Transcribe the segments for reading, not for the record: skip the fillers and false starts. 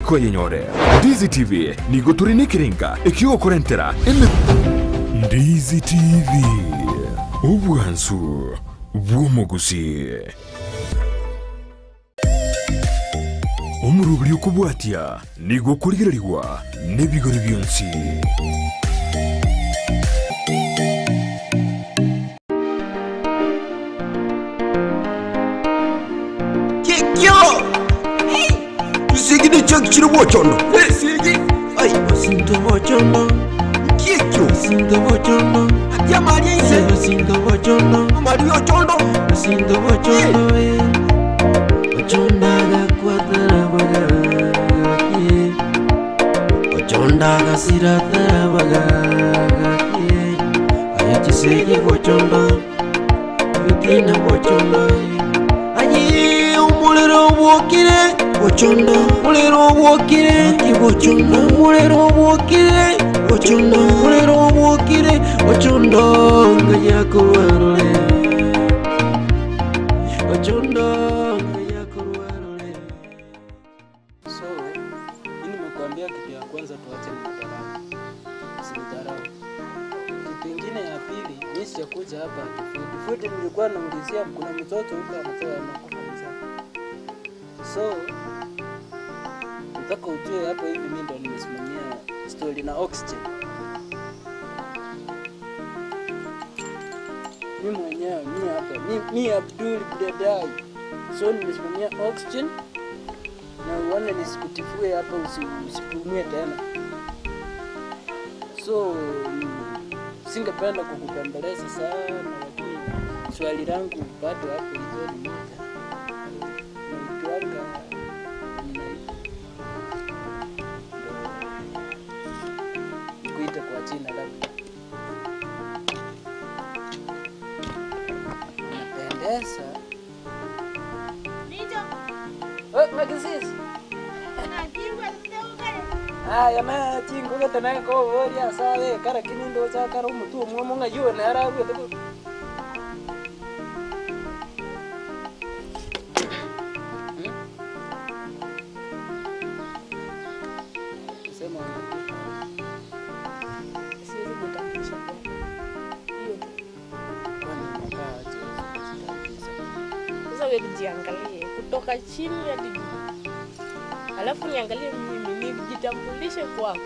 Koyenyore. Ndizi TV nigo tore nekerenga ekiogokorentera eme. Ndizi TV, obwansu bw'omogusii. Omoroberi okobwatia nigo okorigererigwa nebigori bionsi. Kikio! Chisegi ne chiaki chire bochondo. Esegi! Ai, Osinto bochondo, kikio! osinto bochondo, Ati amari aise! osinto bochondo, Amari ochondo! osinto bochondo, eh. Ochondo agakwatara bagaki, ochondo agasiratara bagaki, aye chisegi bochondo, ebitina bochondo, eh. Aye omorero obwokire bochondo, omorero obwokire aki bochondo, omorero obwokire bochondo, omorero obwokire bochondo, ngaya korwarore bochondo, ngaya korwarore. So, mi nimekuambia kitu ya kwanza tuache madharau. Usinidharau. Kitu ingine ya pili, mi sijakuja hapa ati food. Food nilikuwa naulizia kuna mtoto huko anatoa anakufa njaa. So, nataka ujue hapo hivi mi ndo nimesimamia story na oxygen. Mi mwenyewe, mi hapa, mi Abdul Budadai. So nimesimamia oxygen na uone nisikutifue hapa usipumue tena. So singependa kukupembeleza sana, lakini swali langu bado hapo hizo ni moja. Naitwanga nina nikuite kwa jina labda. Unapendeza. Oh, Magazis. Aya na chingugete naye koboria ase abeka lakini ndoche akare omotwe omwomo ng'a ywo nere abwate ko Sema Siwezi kutambulisha kwako. Hiyo tu. kwani unakaa aje kujitambulisha? Sasa wewe jiangalie kutoka chini hadi juu, alafu niangalie mimi nijitambulishe kwako.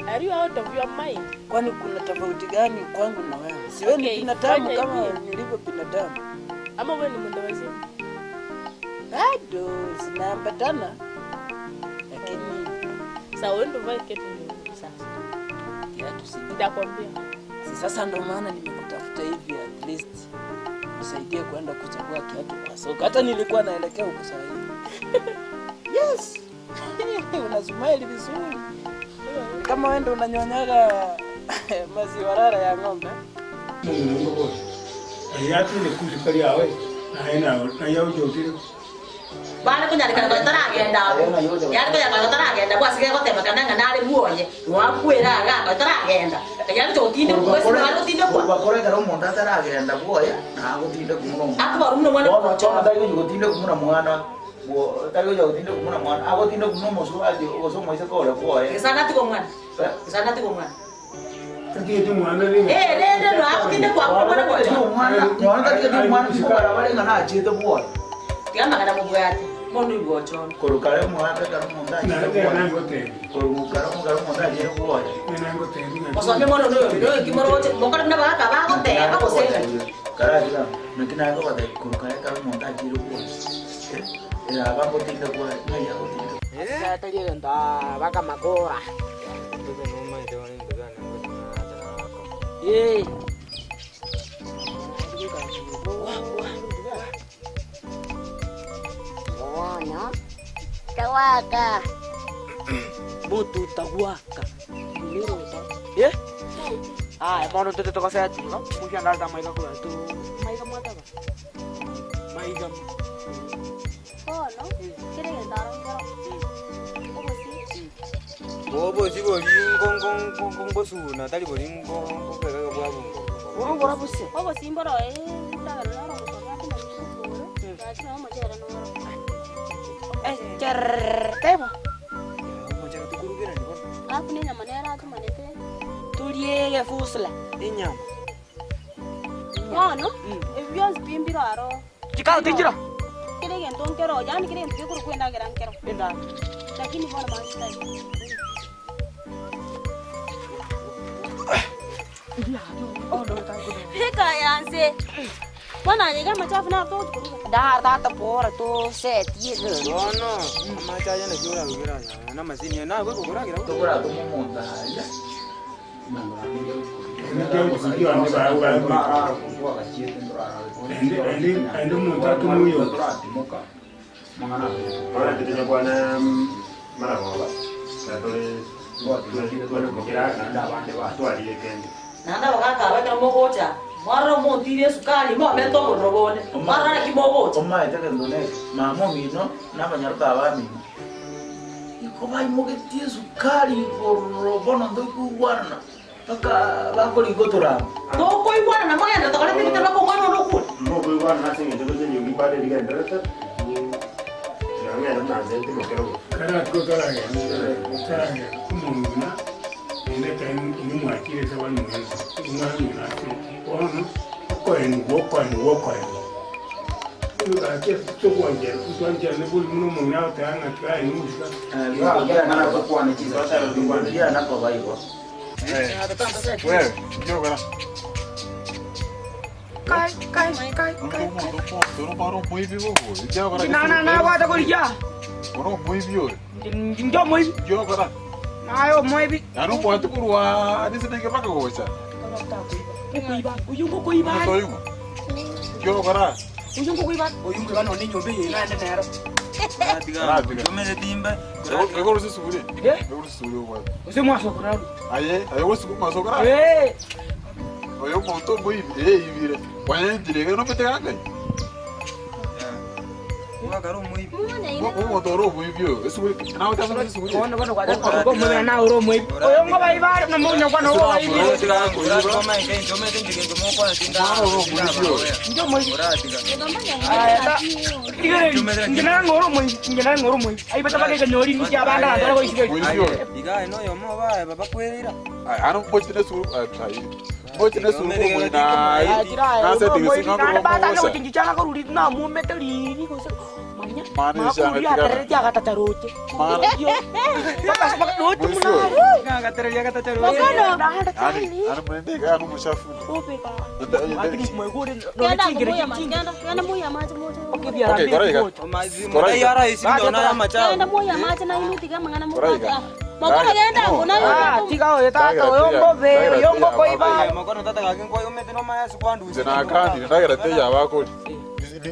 Are you out of your mind? Kwani kuna tofauti gani kwangu na wewe? Si wewe ni Okay, binadamu fanya kama hivi. nilivyo binadamu. Ama wewe ni mwendawazimu? Bado zinaambatana, lakini Sawa, wewe ndio uvae kiatu ndio sasa. kiatu si Nitakwambia. si sasa ndo maana nimekutafuta hivi, at least nisaidie kwenda kuchagua kiatu kwa soko. Hata nilikuwa naelekea huko saa hii. Yes, una smile vizuri kama wewe ndo unanyonyaga maziwa rara ya ng'ombe. Bana kunyarikana kwa taragenda yari kunyarikana kwa taragenda gwasige gotema kana ng'a nare muoye mwakwira aga kwa taragenda yari totinde kwesi nare gotinde kwa bakorekera omonto ataragenda bwoya nagotinde kumuna omwana akubaru muno mwana bono chono tari gochi gotinde kumuna mwana tari gocha gotinde kumuna mwana agotinde kumuna omosubaji gose omoiseke ore bwoye gisana tigo mwana gisana tigo mwana mwana eh rende no agotinde kwa mwana Tari gocha nyona tarigeti omwana barabara ng'a nachete bwoye tiga magana mubwate mono igochono korokare omwana ekero omonto achete bwoye korokare omogare omonto achete bwoye osome mono noyo noyo kimoroche mokore buna bagaka bagoteba gose karariga naki nagogotebi korokare ekero omonto achire bwoye eraba ngotinde bwoye ng'ai agotinde bakamakora Eh. Bona. Tawaka. Moto utawaka. Eh? Ah, bono tete tokoseti no. Mukiandalta maiga kula tu. Maiga mwataba. Maiga. Bono, kere gento aro nkero. Obosi. Obosi bori ngongongongosuna tari bori ngongobeka bwabungo. Urubora buse. Obosi mboro eh, ndagara naro gosomia ati nari kobore. Gaki no omochere noro. Eh, cher. Efusla. Inyama. Bono, ebi bionsi pi mbiro aro. Chikao tinchira. Kera egento nkero, yaani kera egento gekorokwa endagera nkero. Endagera. Lakini bono mache tari. Beka yanse. Bono aye iga amachafu naro togochi koruga. Dar tata bora to setie Bono, amache aya naki orarugere aya, na amasini aya naye gokoragira. Tokoratoma omonto aria, Ende omonto atomuyo. Naende abagaaka aba ekero mogocha, mwarora omontiri esukari, momenta obororo bonde, mwarora naki mogocha. Omaete egento neke, mama omino na abanyaroka abamino, igo baimogetie esukari igoro bono ntokoigwanana mpaka bakorigia gotorama. Tokoigwanana mogende tokorete ebinto mpaka omwana one okure. Mokoigwanana ase eng'encho gose eriogi mbare rigendererete, Kare atuko taragenda, taragenda omong'ina naende ekero inwe mwachire ase abana mwensi, omwana omino achire bono okoenigwa okoenigwa okoenigwa. Gaki ase togwanchera ntwancherane bori buna omong'ina agoteba ng'a tiga aye ng'usa. Wewe, njoo bana. Kai, kai, kai, kai. Na Na na na gwata korigia. Oro omoibi ore. Ndi omoibi. Kiokora. Naye omoibi. Yaani obwate korwa risinege mpaka gocha. Ngokoiba. Oyo ngokoiba. Otoigwa. Kiokora. Oyo ngokoiba. Oyo ngokoiba nonye enyomba eye naende nero. Tumeze timbe. Egoro sisuri. Egoro sisuri obwate. Ose mwasokora. Aye, aye gose mwasokora. Eh. Oyo omonto omoibi, eh ibire. Kwanyentire gero nomete gangai. Omonto ore omoibi oyo. Esuguri nawe tasoma esuguri. Bono bono gwata omoibi na ore omoibi. Oyo ngobaibare na monya kwana obaibire. Ano mbochine suru ayi. Mbochine suru omoina. Nase tigisi Mane shanga tigana. Ani ani mwende ano mushafuni. Genda muya amache moche. Okay, koraika. Koraika. Genda muya amache na inu tiga mang'ana Koraika. mobwate. Mokoro genda ngo nayo. Tiga oyo tata oyo ngobe oyo ngokoiba. Zinakandi ndagera te yabakori.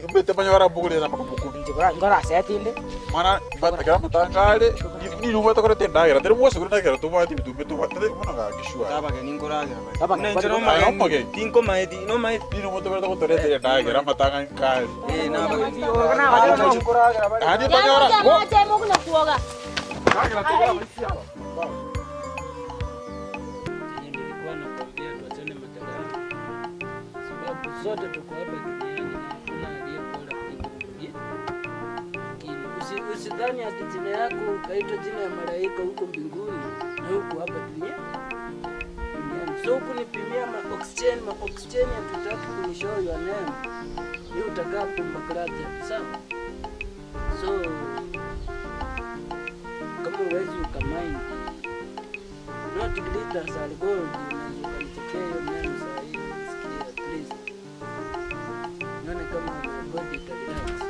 Mbete manyora bugule na makabuku. Ngora setinde. Mana batakara mutangare ni nuba takora te ndagera tere mwose kuri ndagera tubati bitume tubati muno ga kishwa. Ni nuba takora kutorete ndagera matanga nkali. Ani Genda banyora. muya amache mokuna kuoga. Nilikuwa nakwambia tuachane matarani, sababu zote tuko hapa duniani na hakuna aliye bora kuliko mwingine. Lakini Usidhani ati jina yako ukaitwa jina ya malaika huko mbinguni na huku hapa dunia duniani. So kunipimia ma oxygen ma oxygen hatutaki kunishow your name, ni utakaa pumba klata sawa. So kama uwezi ukamind not glitters are gold, unaweza ukanichekea hiyo neno saa hii nisikie at least nione kama my body itarelax.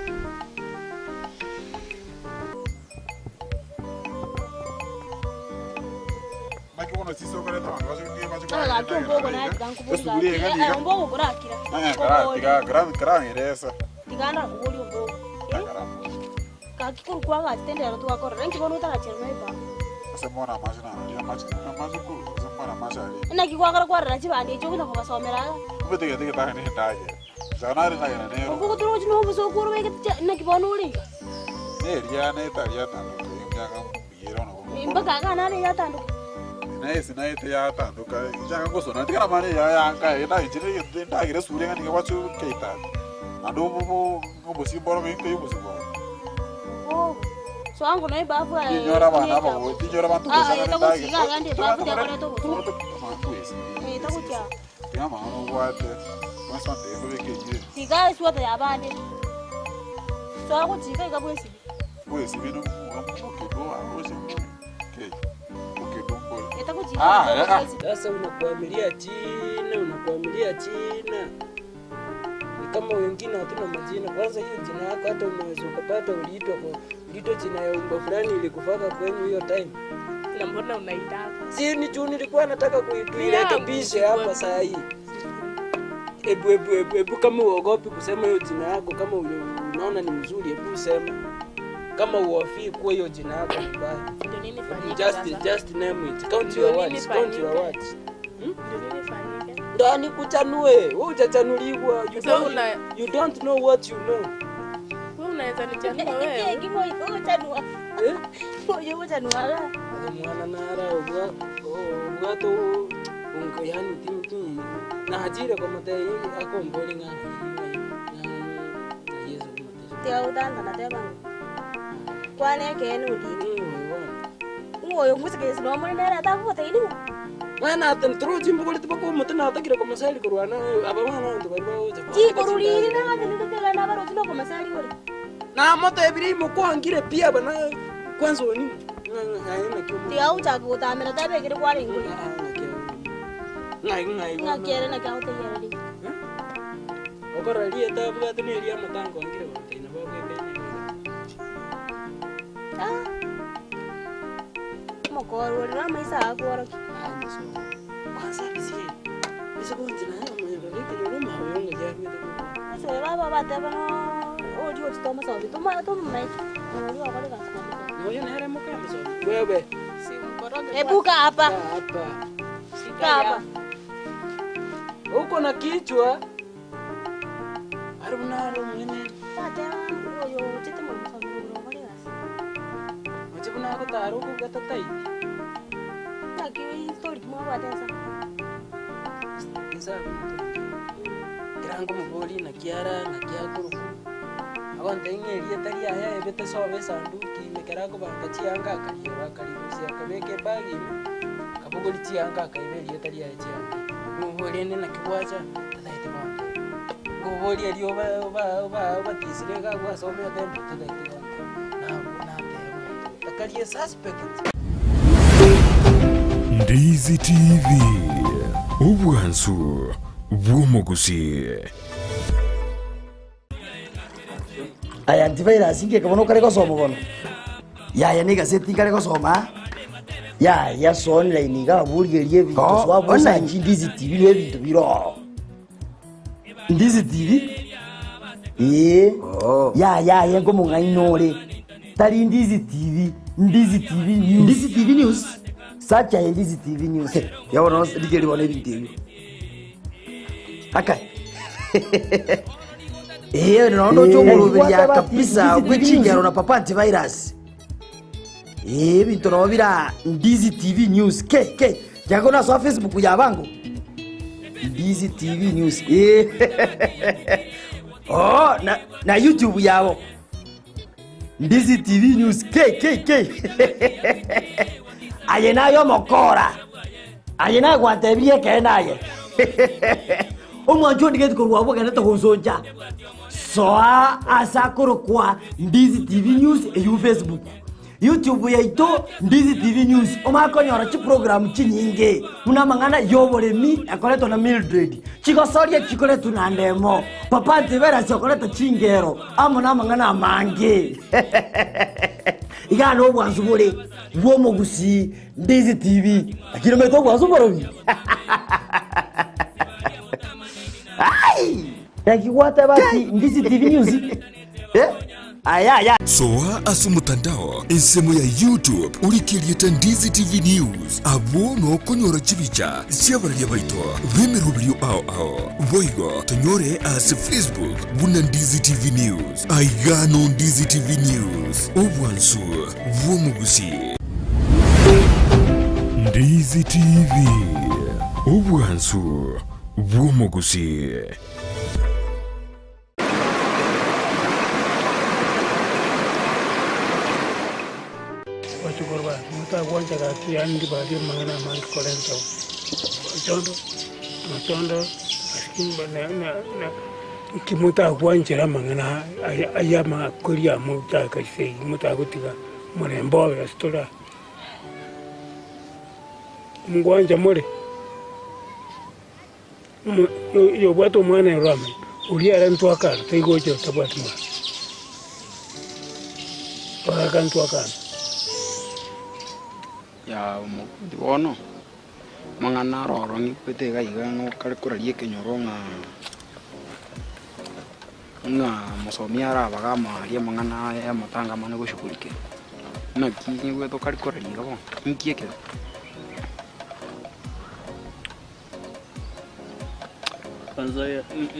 Makikono sisi okoreta abantu bashobora Gaki ombogo naye tiga Esuguri ega nkubori. niga. Ombogo kurakira. Eh, kara tiga kara kara ngeresa. Tiganda kubori ombogo. Gaki kurukwa gachitendero twakorera nkibono utarachera naiba. Ase mwana amashina ari amashina amashukuru ase mwana amashari. Naki gwakora kwarera chibandi echo kuna kubasomera. Ubete gete gete ni ndage. Zanari na yana nero. Ombogo turochi no busokuru wege naki bono uringa. Ne ria ne taria tanduka imyaka mbiyero no. Mpaka akana ari yatanduka. Naye sinaye te yatanduka. Ijanga ngosona tikana mane ya yanka enda injire ndagire sure ngani kwacho keita. Ando bo bo ngobusimboro bintu yubusimboro. Ombogo. Soango no ebafu aye. Tinyora abana abagoe, tinyora abanto Ah, goisana eh, nendagera. tagochiga agande ebafu tekoreta obotuko. Eh, tagochia. Tiga amang'ana obwate, onsi ontebie mbabeke echire. Tiga esweta yabande. Soa gochika iga bwesibi. Bwesibi no omokedo ose ke okedo mbore. Eh, tagochika Ah, iga eh, ah. bwesibi. Sasa unakuamilia jina, unakuamilia jina. Ni kama wengine hatuna majina. Kwanza hiyo jina yako hata unaweza ukapata uliitwa kwa uliitwa jina ya umbo fulani ilikufaka kwenyu hiyo time. Na mbona unaitaka? Si ni juu nilikuwa nataka kuirekebishe hapa saa hii. Ebu ebu ebu ebu, kama uogopi kusema hiyo jina yako, kama unaona ni mzuri, ebu sema. Kama uhofii kuwa hiyo jina yako ni mbaya. Ndio nini Ebu fanyike just sasa? just name it. Count Ndio your nini words, count your fanyike? words. Ndio nini fanyike? Ndani kuchanue, wewe hujachanuliwa. You Sasa don't, una- you don't know what you know. Wewe unaweza nichanua wewe. Kimo uchanua. Eh? Oyo uchanua la. Mwana nara obwa obwato unko yani timu timu na hajira kwa mate ako mboli ngana. Yesu kumate. Tiga utanda na teba. Kwane kene udini. Ng'oyo ngusike sino muri nera takugote ini. Mwana ate tro chimbo kole tibako mote na atakira kwa masali kurwana aba mwana ndo bari baoja. Chikoruriri na ndio na baro tino kwa masali ore. Na moto ebiri mokwangire pia bana kwanza oni. Ng'aye na kyo. Tiga uchaka gutamira tabekire kware nguri. Ngai ngai. Ng'akere na kya utegere ri. Okora rieta bwate ne ria matango angire bante na babwe Ah. Mokoro ri na maisa akworo. Kwanza bisie. Bisie konje na yo mwenye rike yo ma yo nge ya mete ko. Uso baba bateba no ori oti toma sabi toma toma mai. Ori wakore ka. No yo nere mukama so. Wewe Si mkoroge. Ebuka hapa. hapa. Kaa hapa. Uko na kichwa. Arunaro mwene. Tata oyo chete mo sabi ro wakore ka. Machibuna ko taro ko gatatai. Na ki story mo batesa. Nisa Kirango mubori na kiara na kiakuruku. Agonte ing'eria tari aya ebete sobe esanduki ime kera akobanga chianga akariora akarirusia akabeka ebag ime akabogori chianga akaiba eria tari aya chianga. Ng'obori ende naki gwacha tataete bondo. Ng'obori eria oba oba oba obatisire iga gwasomete mbu tataete bondo. Nateba takarie suspect. Ndizi TV obwansu bw'omugusi. Aya antivirus inge kabono kare gosoma bono. Yaya ni gazeti kare gosoma. Yaya so online ga burigerie ebinto Oh, so abusa online. Ndizi TV ne ebinto biro. Ndizi TV? Eh. Ya ya ye ngo mung'ainore. Tari Ndizi TV, Ndizi TV News. Ndizi TV News. Search ya Ndizi TV News. Yabona ligeri bona ebinto ebyo. Akai. Eh, naona uchungurubiria kabisa gwechingero na papa antivirus. Eh, ebinto nabo bira Ndizi TV News. Ke ke. Jago na so Facebook ya bango. Ndizi TV News. Eh. Oh, na YouTube yabo. Ndizi TV News. Ke ke ke. Aye nayo mokora. Aye na gwatebirie ke naye. Omwancho ndigeti korwa bwo genete gonsonja. Soa asakorokwa Ndizi TV News eyu Facebook. YouTube yaito Ndizi TV News. Omakonyora chi program chinyinge. Muna mang'ana yoboremi akoretwa na Mildred. Chigosoria chikoretwa na Ndemo. Papa Antivirus akoretwa chingero. Amo na mang'ana amange. Iga no bwansu bore. Bwomogusi Ndizi TV. Lakini meto bwansu borobi. Ai! Nakiwata bati Ndizi TV News. Eh? Aya aya. Soa ase omotandao ensemo ya YouTube orikeriete Ndizi TV News abwo nokonyora chibicha chiabararia baito b'emeroberio ao ao boigo tonyore ase Facebook buna Ndizi TV News aigano Ndizi TV News obwansu bw'omugusi. Ndizi TV obwansu bw'omugusi. Bachukuru bane, motagwancha gaki yaani ndibarie amang'ana amange korenta omochondo, omochondo nki motagwanchera amang'ana aya aya amakori amo gochaka ase eywo motagotiga omorembe obe ase tore aa. Ngwancha more, oyobwate omwana ere oramanye, oria ere ntwakana taigocha otabwati mwana, twagaka ntwakana. Yaa omokungu bono, amang'ana aro oro ng'ikwete iga iga ng'a okare koraria ekenyoro ng'a ng'a mosomi arabaga amaria amang'ana aya amatanga amane goshughulikia. Naki ng'igwete okare koraria iga bono, inki ekebe? Kwanza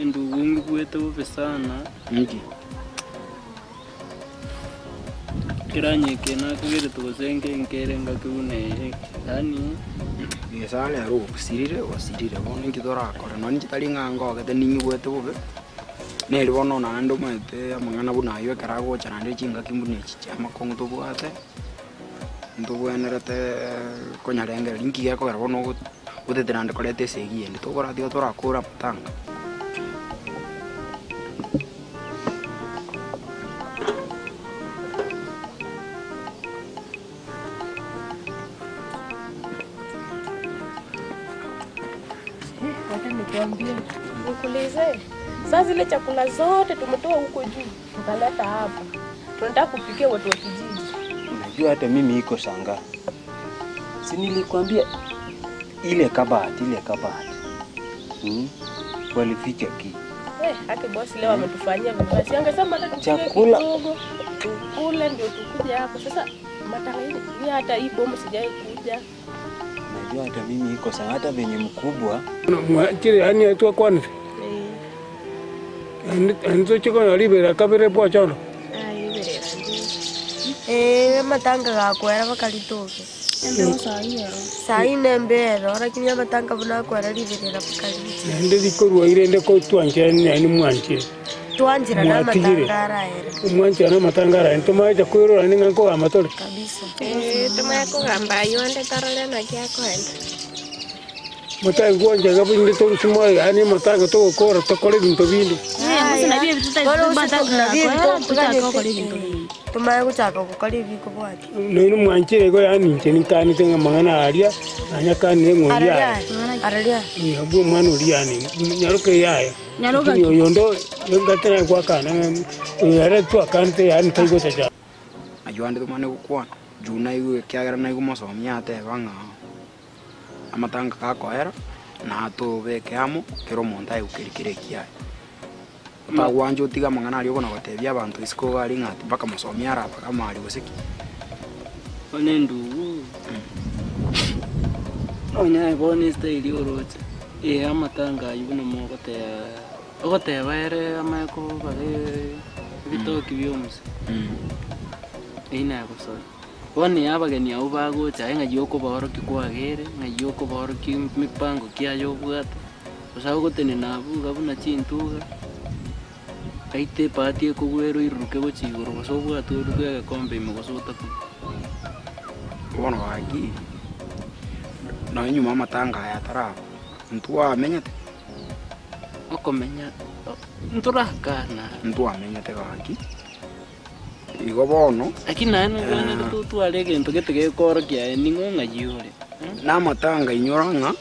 endugu ngigwete bobe sana. Inki? Keranyeke nakagerete gose nkere engaki buna eye, yaani. Nyasae ere ogosirire, osirire bono inki torakore? Nonye inche tari ng'a ngogete ninyigwete bobe, neri bono naende omanyete amang'ana buna aywo ekero agocha naende chingaki buna echi chia amakong'u tobwate. Ntobwenerete konyarengereria inki gekogera bono otete naende koreta esegi ende, tokoratiga torakore amatanga. Wacha nikwambie, nikuulize, saa zile chakula zote tumetoa huko juu tukaleta hapa, tunataka kupikia watu wa kijiji. Unajua hata mimi iko shangaa. Si nilikwambia ile kabati ile kabati. Walificha ki. Haki bosi leo ametufanyia vibaya. Si angesema hata tupike Chakula. kidogo tukule ndio tukuje hapa. Sasa matanga hii ni hata hii bomu sijai kuja. Unajua hata mimi iko shangaa hata venye mkubwa Mwachire yaani twakwanire toche konyora ribera kabere bwachono. Eh, amatanga gakwera bakaritoke. Sahi nembero, lakini amatanga buna akwera riberera bakaritoke. Naende rikorwa irende ko twanchire naende mwanchire. Twanchira na Mwatigire. amatanga araere. Mwanchire na amatanga araere tomaete koirora ning'a nkogamba tore. Kabisa. Eh, tumanye kugamba aywo ande torore naki akoenda. Motari gwancha iga binde torusia yaani amatanga togokora tokore ebinto binde. Tumanye gochaka gokora ebikobwati. Naende mwanchire igo yaani inche ninkanete ng'a amang'ana aria, nanyakanire ng'a oria aye. Araria. Abwo omwana oria yaani nyaroka eyaya. Nyaroka Lakini oyo onde ngatera gwakana ng'a oyo ere twakanete yaani taigochacha. Aywo ande tomanye gokwana, juu naigwe ekiagera naigwe mosomi ateba ng'a amatanga gakoera, natobeke amo, kera omonto aye gokeri kere ekiaye. Otagwancha otige amang'ana aria okona gotebia abanto isiko iga aria ng'a mpaka mosomi arabaga amari gose ki. Bono endugu, onye bono estyle oroche, eh amatanga aywo buna mogoteba, ogoteba ere amanye kobaga ebitoki bia omosee, eywo nagosoa. Bono ee abageni abwo bagocha aye ng'ai okobaorokia kwagere, ng'ai okobaorokia mipango ki aye obwate, gose agotenena abwo iga buna chintuga, aite ebahati ekogwera oiruruke gochia igoro gose obwate oruge egekombe ime gose otakune. Bono gaki, nonye nyuma amatanga aya ataraba, ntwamenyete? Okomenya, ntorakana. Ntwamenyete gaki, igo bono. Lakini naye nobwenerete totware egento gete gekoorokia aye ning'o ng'ai ore. Namatanga inyora ng'a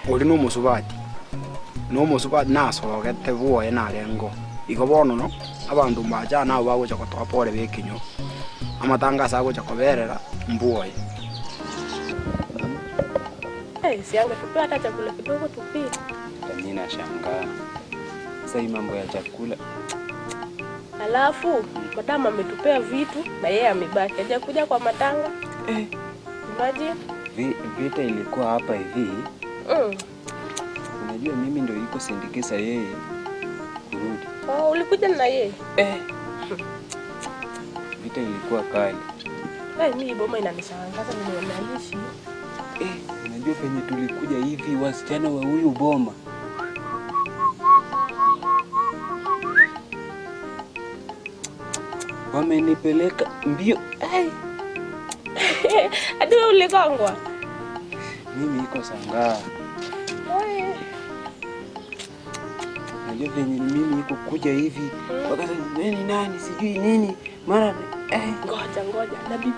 ori nomosubati, nomosubati nasogete bwoye narenge oo. Igo bono no, abanto mbache nabo bagocha gotoa pore bekenyoro, amatanga ase agocha koberera mbwoye. Eh, si angetupea hata chakula kidogo tupike. Hata mimi nashangaa. Sasa hii mambo ya chakula. Alafu madam ametupea vitu na yeye amebaki. Hajakuja kwa matanga. Imagine. Vita ilikuwa hapa hivi. Unajua mimi ndio iko sindikiza yeye kurudi. Oh, ulikuja na yeye? Vita ilikuwa kali. Mimi boma inanishangaza vile wanaishi. Unajua penye tulikuja hivi wasichana wa huyu boma. Wamenipeleka mbio. Ai, Hadi wewe uligongwa. mimi iko sangaa. Najua venye mimi iko kuja hivi. Wakasema wewe ni nani sijui nini. Mara eh Ngoja ngoja na bibi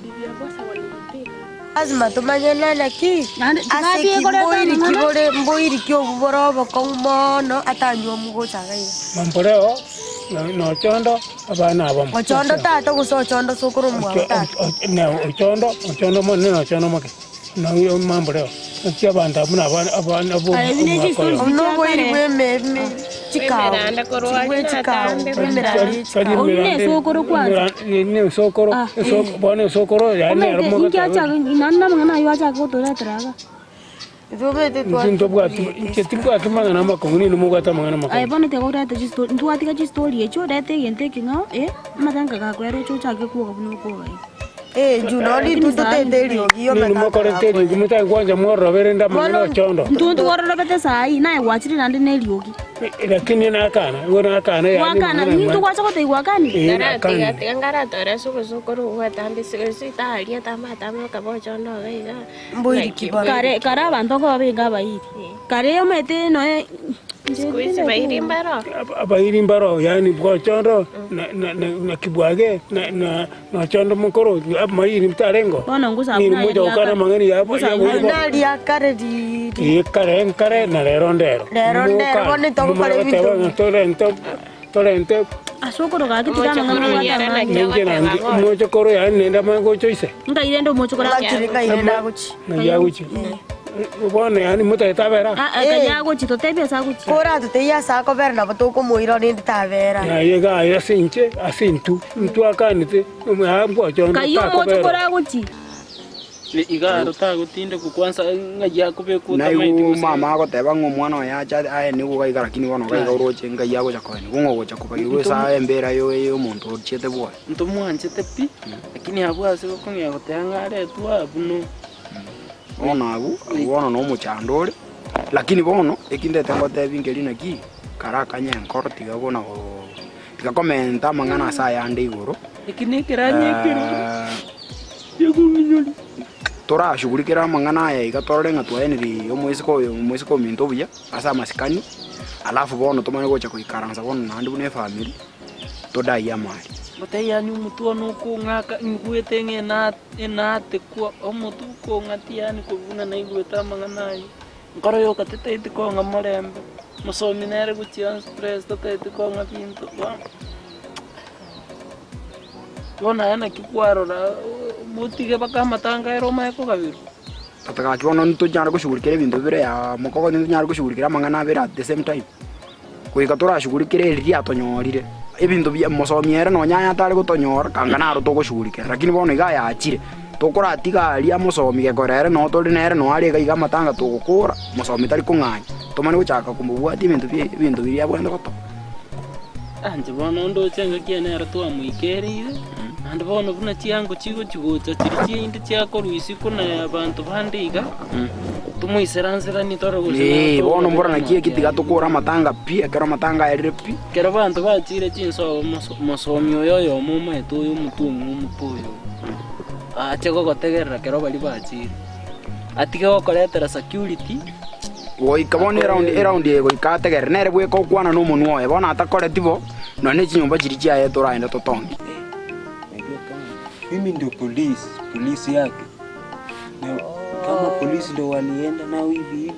bibi ya bosa walinipiga. Lazima tumanye nana ki ase ki mboiri ki bore mboiri ki obuboro obokong'u mono atanywa omogochaga iga Mamboleo na Ochondo abana abamo. Ochondo tata gose ochondo sokoro omwabo tata Na Ochondo, Ochondo monene na Ochondo moke. Na uyo mamboleo. Naki abanto abuna abana abana bo. onoboiri bwa ememe chikawa chibwe chikawa emerande chikawa Ne sokoro, bono sokoro ya ne Omete inki achaka nani namang'ana aywo achaka gotoretera iga Tibwati mang'ana amakong'u nini mobwate amang'ana aye amakong'u. bono tiga orete chistori ntwatiga chistori echio orete egento eking'ao amatanga gakwera oche ochake kwoga buna okwoga iga. Juu noni ntututete eriogi Nini mokorete eriogi motae kwanza mworobere nda amang'ana Ochondo. Ntuntu wororobete saii naye gwachire naende na eriogi Lakini nakana, igo nakana yani gwakana ninto gwacha gotei gwakani Eh, nakana. Tiga tiga ngaratore sugusuku gwetambisi itaria tamatama kabochondo iga. Kare kare abanto nkoba benga abairi kare omete noe Siku hizi bairi mbaro. Abairi mbaro yani bwochondo na na na na kibwage na na na ochondo mukoro mairi mtarengo. Bono ngusa Nini buna muja yari ukana akare. mang'ani yabo yabo. nari akare riri Iye kare kare na lero ndero. Rero ndero, bono togokora ebinto. Torente torente asokoro gaki tiga amang'ana ninje nandi mochokoro yani nenda mango choise. nkaire nde omochokoro Ngakire ndagochi. Na yaguchi. Bono yani mutaetabera. kanyagochi totebia ase agochi kora tuteiya ase akobera nabo tokomoira rende tabera Na yega asinche asintu ntu akanite mbwochondo. kaiyo omochokoro agochi Iga tagutinde kukwanza ng'aia kubekuta naigu mama agoteba ng'a omwana oye acha aye nigo gaiga lakini bono gaiga oroche ngai agocha koe nigo ng'ogocha kobairwa esa embera yo omonto ochiete bwoye. Ntomwanchete pi lakini abwo ase gokong'ea goteba ng'aretwa abuno Bono abwo bono na omochando ore lakini bono ekindete ngotebi nkeri naki karakanye enkoro tiga bona tiga komenta amang'ana ase ayande igoro. Eki nekeranyekero yegung'inyori Torashughulikera amang'ana aya iga torore ng'a twaeniri omoisiko oyo omoisiko ominto buya ase amasikani alafu bono tomanye gocha koikaransa bono naende buna efamiri todai amari. Gotei yani omotu one okong'aka ngwete ng'e enatekwa omotu okong'ati yani kobuna naigwete amang'ana aye nkoro yoka tetaeti kong'a morembe mosomi nere gochia stress tataeti kong'a binto bono aye naki kwarora motige baka amatanga ere omae kogabirwa. Tata gaki bono ntonyare koshughulikera ebinto bire ya mokogo ntonyare koshughulikera amang'ana abere at the same time. Goika torashughulikera eri riatonyorire ebinto bia mosomi ere nonya aya atare gotonyora kanga naro togoshughulikera lakini bono iga ayachire tokoratiga aria mosomi gekora ere no tori nere no are iga iga amatanga togokora mosomi tari kong'anya tomanye gochaka komobwatia ebinto bia ebinto biria abwenerete gotoka. Anje bono ndoche engaki ene ere twamoikereire naende bono buna chiango chigochigocha chiri chiainde chiakorwa isiko na abanto bande iga tomoiseranserani tore gose Eh, bono mbora naki eki tiga tokora amatanga pi ekero amatanga aerire pi. Kero banto bachire chinsobo mosomi oyo oyomo omaete oyo omotu omwe omope oyo ache gogotegerera kero bari bachire atige gokoretera security goika bono eround eround eye goika ategerere nere bweka okwana na omonwa oye bono atakoreti bo nonye chinyomba chiri chiaye toraende totonge. Najua kama mimi ndio polisi, polisi yake. Na kama polisi ndio walienda nao hivi hivi.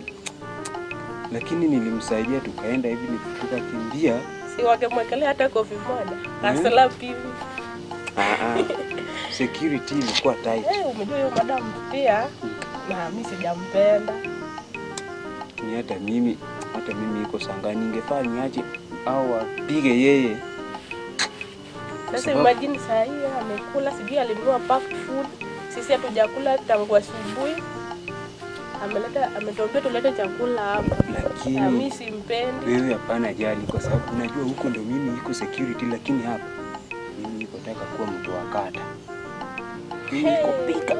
Lakini nilimsaidia tukaenda hivi tukakimbia. Si wangemwekelea hata kofi moja. Kaslap hivi. Ah ah. Security ilikuwa tight. Eh, umejua hiyo madam pia na mimi sijampenda. Ni hata mimi iko sanga ningefaa niache au wapige yeye. Sasa Sababu- imagine saa hii amekula, sijui alinunua packed food, sisi hatujakula tangu asubuhi. Ameleta, ametuambia tulete chakula hapa. Lakini Na mimi simpendi. wewe hapana jali, kwa sababu unajua huko ndo mimi iko security, lakini hapa mimi niko taka kuwa mtu wa kata. Mimi niko pika.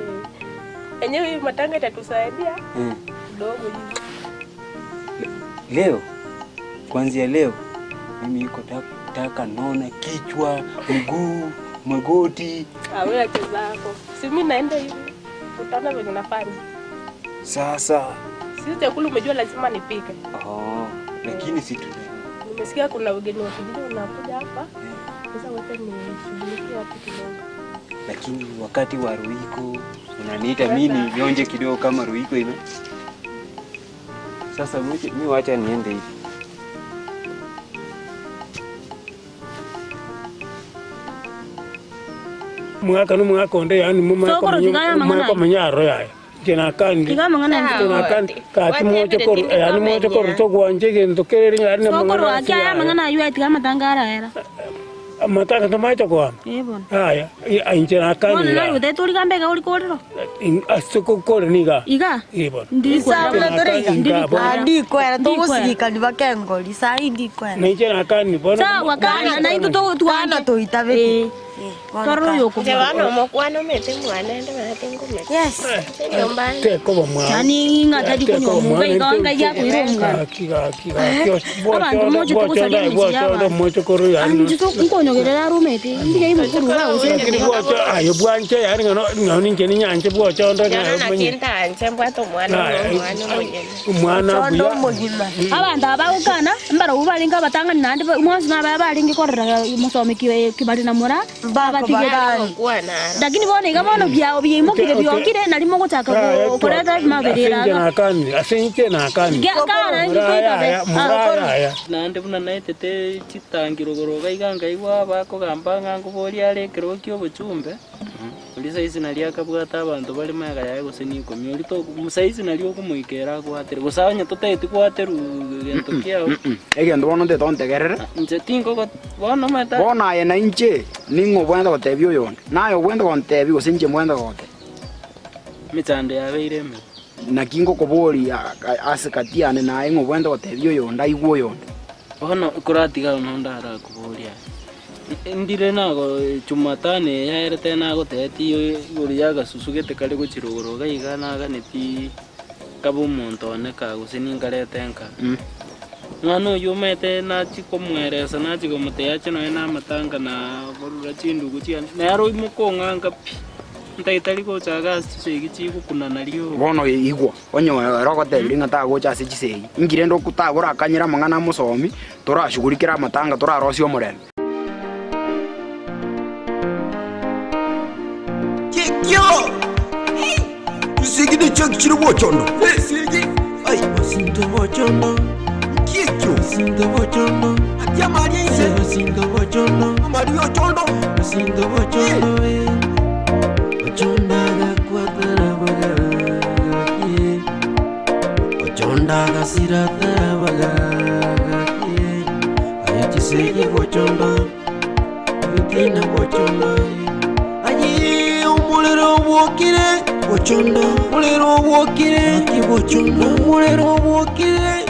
Enyewe hii matanga itatusaidia kidogo hivi. Leo kuanzia leo mimi iko taka nona kichwa, mguu, Magoti. Ah, wewe acha zako. Si mimi naenda hivi. Utaona venye nafanya. Sasa. Si chakula umejua lazima nipike. Oh, lakini si tuna Nimesikia kuna wageni wa kijiji wanakuja hapa. Sasa wacha nishughulikie hapo kidogo. lakini wakati wa Ruiko unaniita mimi nionje kidogo kama Ruiko ime. Sasa mi wacha niende hivi. Mwaka no mwaka onde yani Sokoro tigaya mang'ana. mwaka manyaro yaya jenakandi Tiga mang'ana. jenakandi kati moja kor yani moja kor to gwanje gento kerere yani Sokoro aki aya mang'ana ayu atiga amatanga araera. matanga to maita kwa Eh bono. aya injenakandi Bono nari utete ori gambega ori korero. asiko kore niga Iga. ibon Ndikwera tugucigikani bakengori sai ndikwera na injenakandi bono Sawa kana na indu to kana tuitabiti Toro yoko. Nje wana omokwana omete mwana ende maate ngumete. Yes. Nyomba. tekoba mwana Yani ng'atari kunywa omuga iga ngai yakwira omugano. Abantu moche tugusaria emisi y'abantu. moche koro yani Anji to nkonyogerera arumete. Ndiga imukuru lakini bwocho ayo bwanje yani ngano ngano ninje ni nyanje bwocho ndo Jana nakinta nje mbwate omwana omwana omonyene. Omwana buya. Abantu abagukana mbaro baringa abatangani nandi mwansi nabaya baringe korera musomi kibari na mura babatige lakini bono iga bono byao byaimokire byokire nari muguchaka kureta maberera Asinje asinje nakani Kana Muraya, muraya. Naende buna naetete chitangiro goroga iga ngaigwa bakogamba ng'a ngoboria are ekero kia obochumbe ori saizi nari akabwata abanto bare maega yaye gose na ikomi ori saizi nari okomoikera agwatere gose onye totaeti gwaterwa gento kiao Egento bono ntete ontegerere. inche tinkogo bono omanyete Bono aye na inche ning'o obwenerete gotebia oyonde. Naye obwenerete gontebia gose inche mbwenerete gogotebia. emechando yabeire emebe Naki ngokoboria ase kati yane naye ng'o obwenerete gotebia oyonde aigwe oyonde. Bono koratiga nondo arakoboria ndire nago jumatano yaerete nagotebeti igoro ya agasusu gete kare gochirogoro iga iga naganeti kabe omonto one ka gose ninkarete nka mwana oyo omanyete nachi komweresa nachi komotebia ache nonya na amatanga na borura chindugu chiane nero oimoka pi ntaitari gocha ase chisegi chigokunana riogo Bono igwa onye ero ogotebia ng'a tagocha ase chisegi. Ingire ndo tagorakanyera amang'ana amosomi torashughulikera amatanga torarosia omorembe. Kikyo! Tusigi ne chok chiro bochondo. Sigi. Ai, osinto bochondo. Kikyo. Osinto bochondo. Atia Maria ise. Osinto bochondo. Maria ochondo. Osinto bochondo. Ochonda gakwatara baga. Ochonda gasiratara baga. Ayo chisegi bochondo. Bitina bochondo. Ayi umuliro wokire bochondo umuliro wokire aki bochondo umuliro wokire.